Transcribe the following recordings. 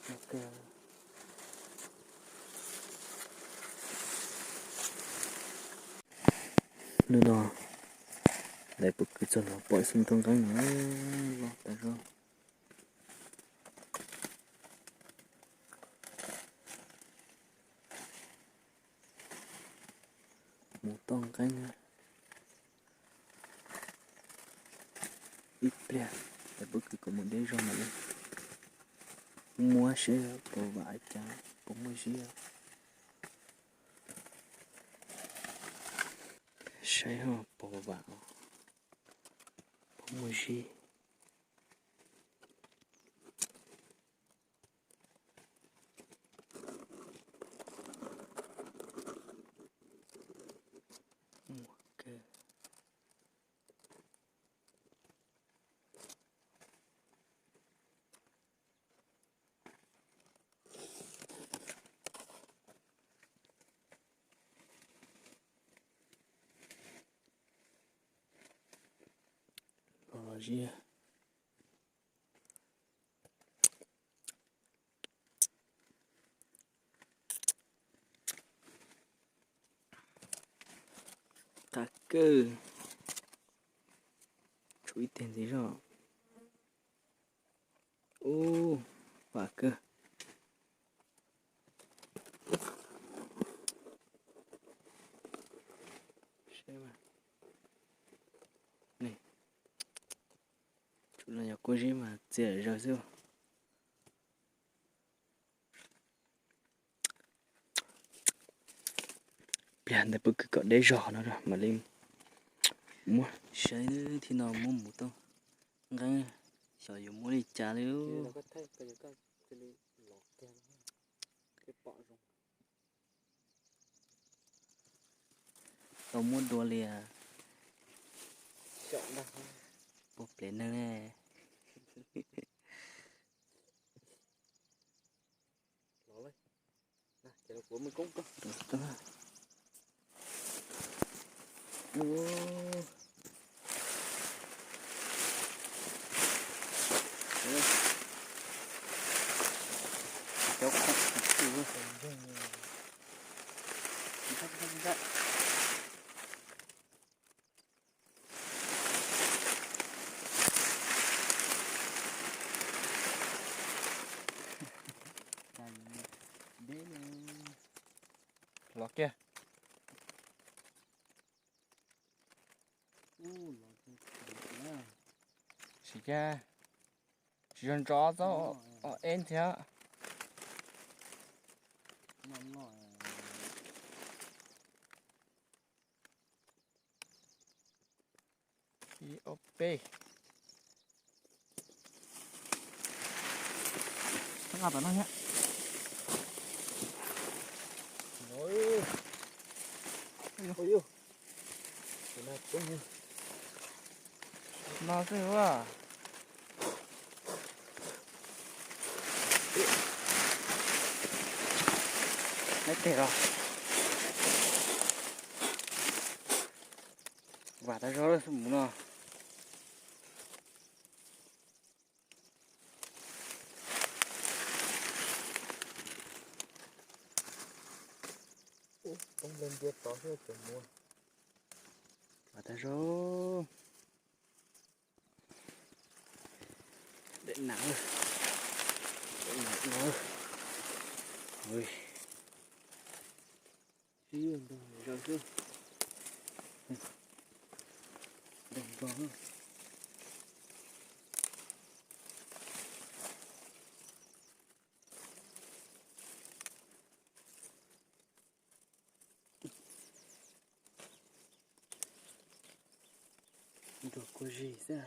Hnub no lawv puv kwv txog no pom ib xub ntoo nqeeb no los tas zog. Mus toj nqeeb ib pliag, lawv puv kwv kom mus deb zog mam li muab seb puas vam cas, puas muaj zib. Saib ho puas vam, puas muaj zib. Los los zib. Qab kawg, tshuav ib teg ntxiv zog. Ub, vam kawg. Tshuav los yog kua zib mas txias zawg xwb. Pliag ntawd puv kwv kom deb zog no mam li muab saib, thiab no muab mus toj nqeeb, xyov yuav muab li cas li. Tau muab dua li, puag plev neeg ne. Los kiag. Tsis, tsis zog ntso, txhob eb ntxiag. Ib ob peb. Nqa tom no thiab. No xwb. Neb teg los. Vam tas zog lawm xwb mus no. Vam tas zog. Dej nam, dej nam no. Ib ntog zaws xwb. Ntog nplog. Nrog kua zis xwb.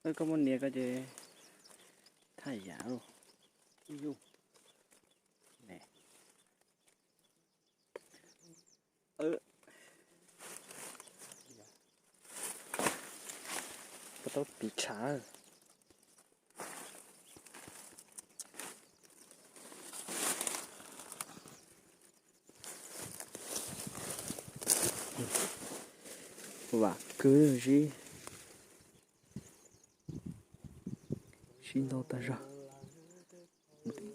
Koj muab nias koj ces thaj yam lauj. Koj tau tiv tshav. Vam kwv zib. Sib ntaus tag zog,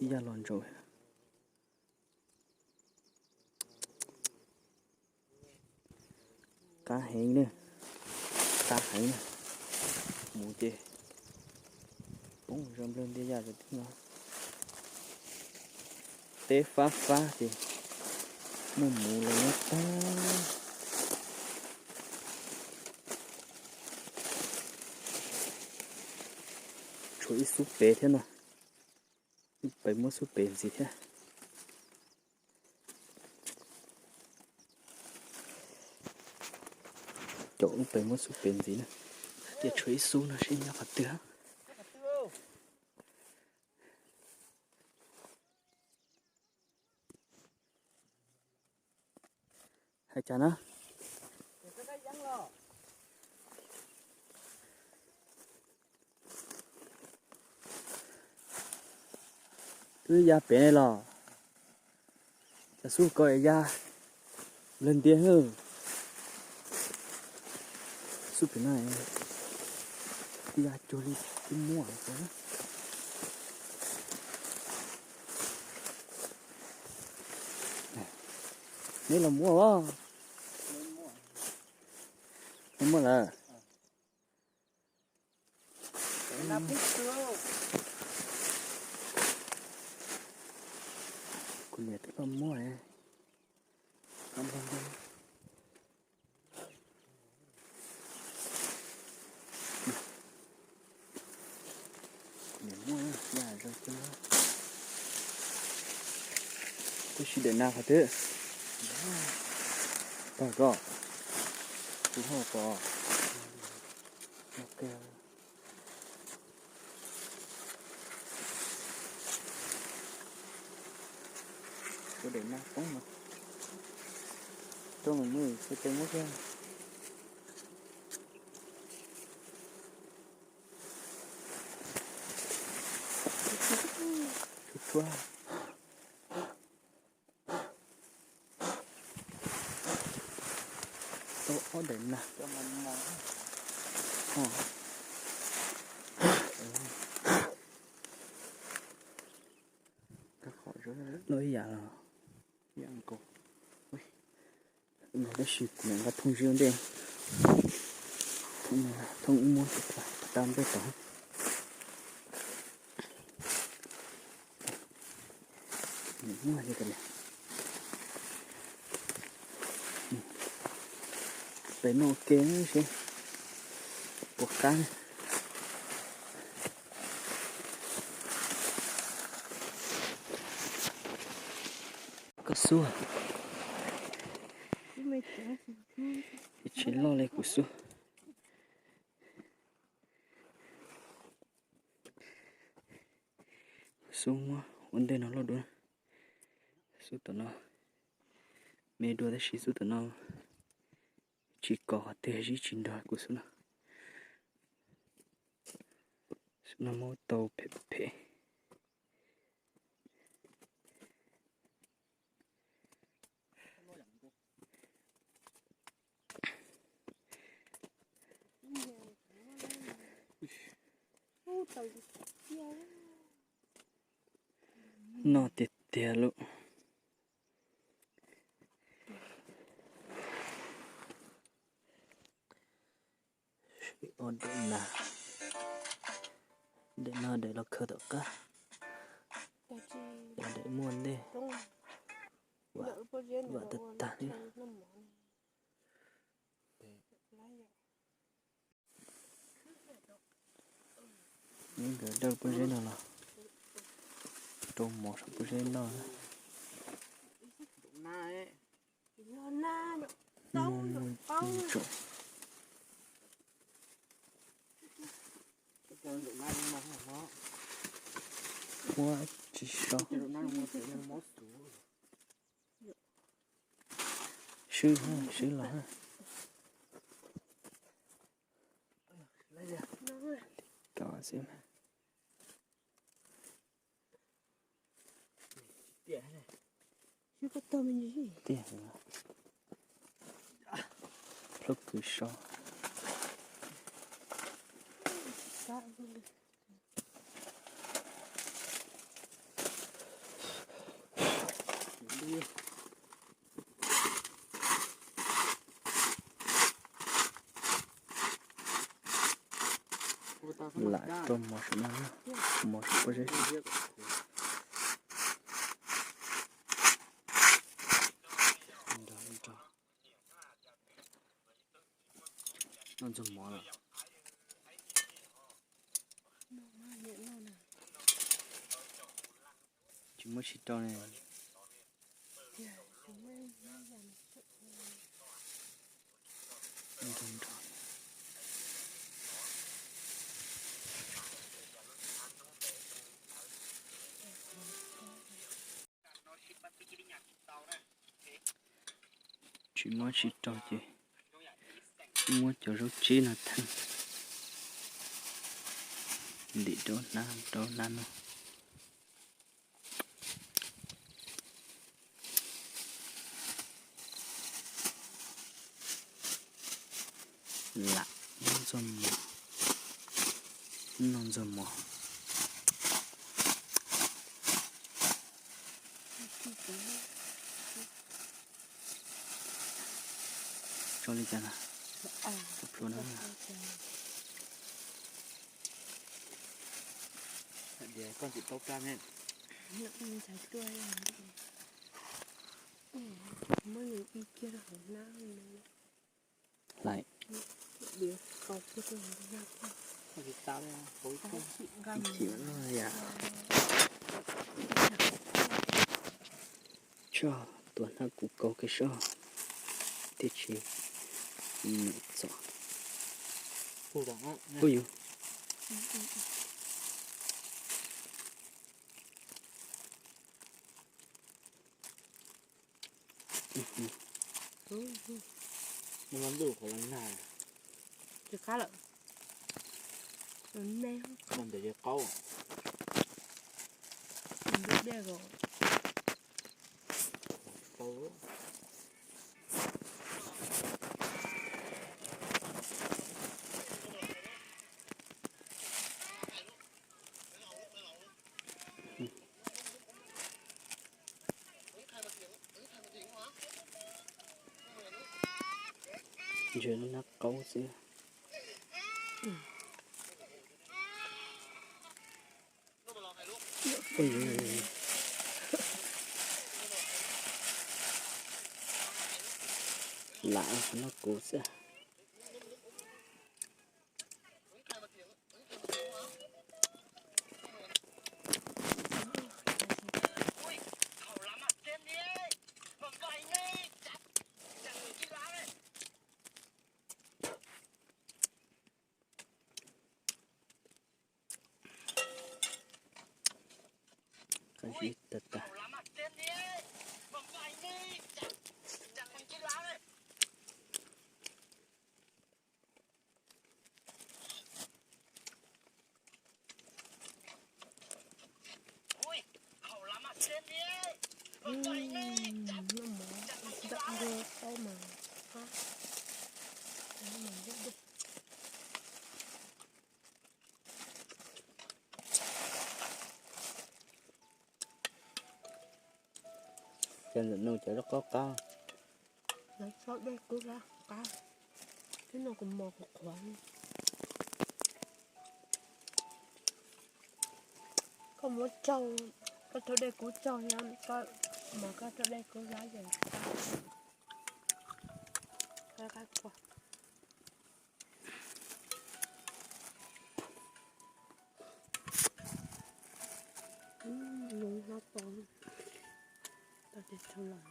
ib yam los ntsaum. Qab heev na, qab heev na. Mus ces poob zog nplawg ntiag yaj zog tib no. Teb fab fab ces muaj mus los nyob tag. Tshuav ib xub pem thiab no. Ib pem muab xub pem ntxiv thiab. Caum ib pem muab xub pem ntxiv na. Tias tshuav ib xub no seb nyob qhov twg. Hais cas na? Twb ya pem ne los? Cas xub ko ya nplawg ntiag. Xub pem no ya cuag li twb muaj. Neb los muaj os. Neb muaj lawm. Kuv niam twb los muaj. Kuv niam muaj yaj zog coob. Tab sis daim nas qhov twg? Tag ko. Kuv ho pom. Kuv daim nas poob no. Rau mus muab xov tooj muab kiag. Tshuav tshuav. Tau ob daim nas. Loj ib yam los. Tab sis kuv mam nqa thooj zib ua ntej. Thooj ub muab tau npej tod. Muaj li ko li. Pem no ua ke seb puas qab. Koj xub. Tsis loj li kuv xub. Xub muab ua ntej no loj dua. Xub tom no me dua tab sis xub tom no tsis kos qhov twg zib tsis nrog kuv xub no. Xub no muab tau phem phem. Noj tiag tiag lawm. Ob daim nas, daim no daim los khaws tom qab, daim muaj ntej, vam tag tag li. Nkawd dawj pob zeb no los rau mov saum pob zeb noj. Ua tsis so. Swb, swb los. Li ko xwb. Tiag, hlub kws so. Lam rau mov saum no, mov saum pob zeb. Noj ntxuag mov lawm. Tsis muab tsis rau ne. Tsis muab tsis rau ces muab cov zaub tsib no theej ntim rau hnab, rau hnab no. Lam noj ntxuag mov, noj ntxuag mov. Tso li cas na? Plhuav na. Koj ntxim paub plab ne. Hlais. Ib chim no yam. Tso, tuav hnab kuv kaus kiag soj thiaj tsis num txom. Ub yus. Ntuj qhov los nag. Tsis qab lawm. Me ntawm ces qaub. Ntuj dej os. Qaub. Ntsia lub hnab qaub xwb. Lam qhov no kuv xwb. Qab zib tag tag. Noj mov ntxim dawb qaub mas qab, mas dub dub. Cov ntawm no cov zaub qaub qab. Lawv tso dej kub hlab qab, thiab no kuv mos kuv qhuav. Koj muab tsaug, koj tso dej kub tsaug thiab, koj mos koj tso dej kub hlab ces qab, qab qhuav. Zoo hlab tau, tau ces tshau lawm.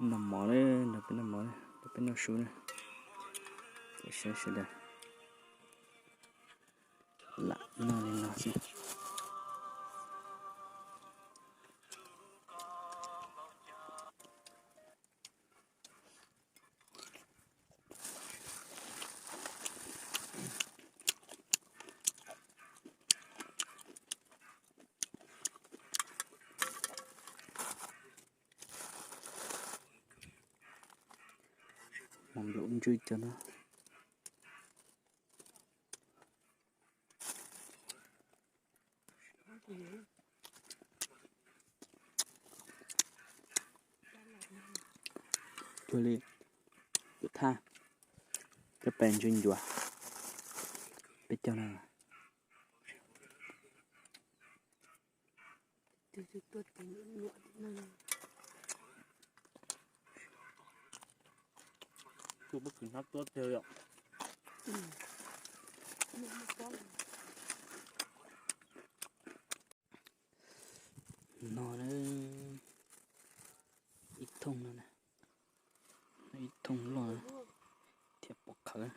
Noj mov na, nrog peb noj mov na, nrog peb noj su na. Saib sawv daws, lam noj li no xwb. Nplaum ntswj cov no. Cuag li kuv thaj, cov pes ntswj ncuav, peb cog no. Kuv pab khwv hnab tuab tiag yom. No na, ib thooj no na, ib thooj loj thiab pom qhawv.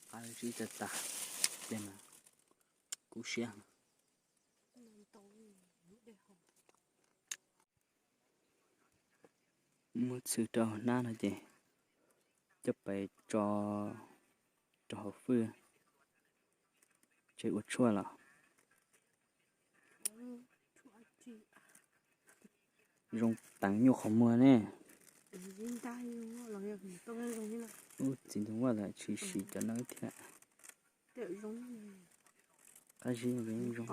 Qab zib tag tag, ces mas kub siab. Muab txhwv rau hauv hnab no ces coj pais tso rau hauv fwj, ces ua tshuaj los. Zoo teev nyuj qhov muag ne. Ub, txiv ntxoov Vaj lawm tsis siv cov no thiab. Qab zib no zoo.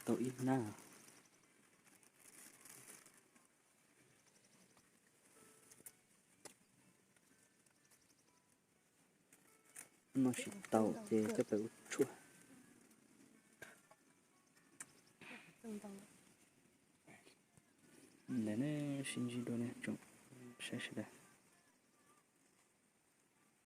Tau ib hnab. No tsis tau ces coj pem ua tshuaj. Ntawm ne, sib ntsib dua ne, tsoom saib sawv daws.